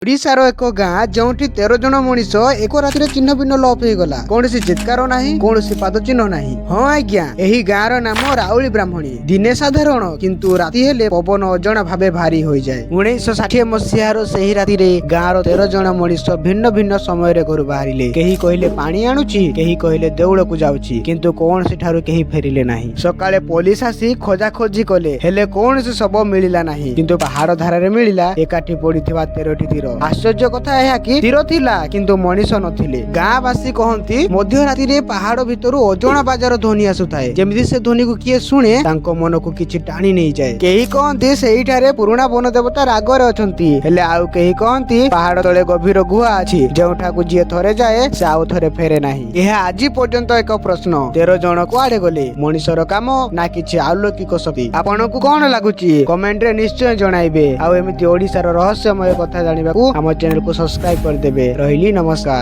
ଓଡ଼ିଶାର ଏକ ଗାଁ, ଯେଉଁଠି 13 ଜଣ ମଣିଷ ଏକ ରାତିରେ ଚିହ୍ନ ଭିନ୍ନ ଲୋପ ହେଇଗଲା। କୌଣସି ଚିତ୍କାର ନାହିଁ, କୌଣସି ପାଦ ଚିହ୍ନ ନାହିଁ। ହଁ ଆଜ୍ଞା, ଏହି ଗାଁର ନାମ ରାଉଳି ବ୍ରାହ୍ମଣୀ। ଦିନେ ସାଧାରଣ, କିନ୍ତୁ ରାତି ହେଲେ ପବନ ଅଜଣା ଭାବେ ଭାରି ହୋଇଯାଏ। 1960 ମସିହାର ସେହି ରାତିରେ ଗାଁର 13 ଜଣ ମଣିଷ ଭିନ୍ନ ଭିନ୍ନ ସମୟରେ ଘରୁ ବାହାରିଲେ। କେହି କହିଲେ ପାଣି ଆଣୁଛି, କେହି କହିଲେ ଦେଉଳକୁ ଯାଉଛି, କିନ୍ତୁ କୌଣସି ଠାରୁ କେହି ଫେରିଲେ ନାହିଁ। ସକାଳେ ପୋଲିସ ଆସି ଖୋଜାଖୋଜି କଲେ, ହେଲେ କୌଣସି ଶବ ମିଳିଲା ନାହିଁ। କିନ୍ତୁ ପାହାଡ ଧାରରେ ମିଳିଲା ଏକାଠି ପଡିଥିବା 13ଟି ତୀର। ଆଶ୍ଚର୍ଯ୍ୟ କଥା ଏହା କି ତୀର ଥିଲା, କିନ୍ତୁ ମଣିଷ ନଥିଲେ। ଗାଁବାସୀ କହନ୍ତି, ମଧ୍ୟରାତିରେ ପାହାଡ ଭିତରୁ ଅଜଣା ବାଜାର ଧ୍ୱନି ଆସୁଥାଏ, ଯେମିତି ସେ ଧ୍ୱନିକୁ କିଏ ଶୁଣେ ତାଙ୍କ ମନକୁ କିଛି ଟାଣି ନେଇଯାଏ। କେହି କହନ୍ତି ସେଇଠାରେ ପୁରୁଣା ବନ ଦେବତା ରାଗରେ ଅଛନ୍ତି, ହେଲେ ଆଉ କେହି କହନ୍ତି ପାହାଡ ତଳେ ଗଭୀର ଗୁହା ଅଛି, ଯେଉଁଠାକୁ ଯିଏ ଥରେ ଯାଏ ସେ ଆଉ ଥରେ ଫେରେ ନାହିଁ। ଏହା ଆଜି ପର୍ଯ୍ୟନ୍ତ ଏକ ପ୍ରଶ୍ନ, 13 ଜଣ କୁଆଡେ ଗଲେ? ମଣିଷର କାମ ନା କିଛି ଅଲୌକିକ ଶକ୍ତି? ଆପଣଙ୍କୁ କଣ ଲାଗୁଛି, କମେଣ୍ଟରେ ନିଶ୍ଚୟ ଜଣାଇବେ। ଆଉ ଏମିତି ଓଡିଶାର ରହସ୍ୟମୟ କଥା ଜାଣିବାକୁ ଆମ ଚ୍ୟାନେଲକୁ ସବସ୍କ୍ରାଇବ କରିଦେବେ। ରହିଲି, ନମସ୍କାର।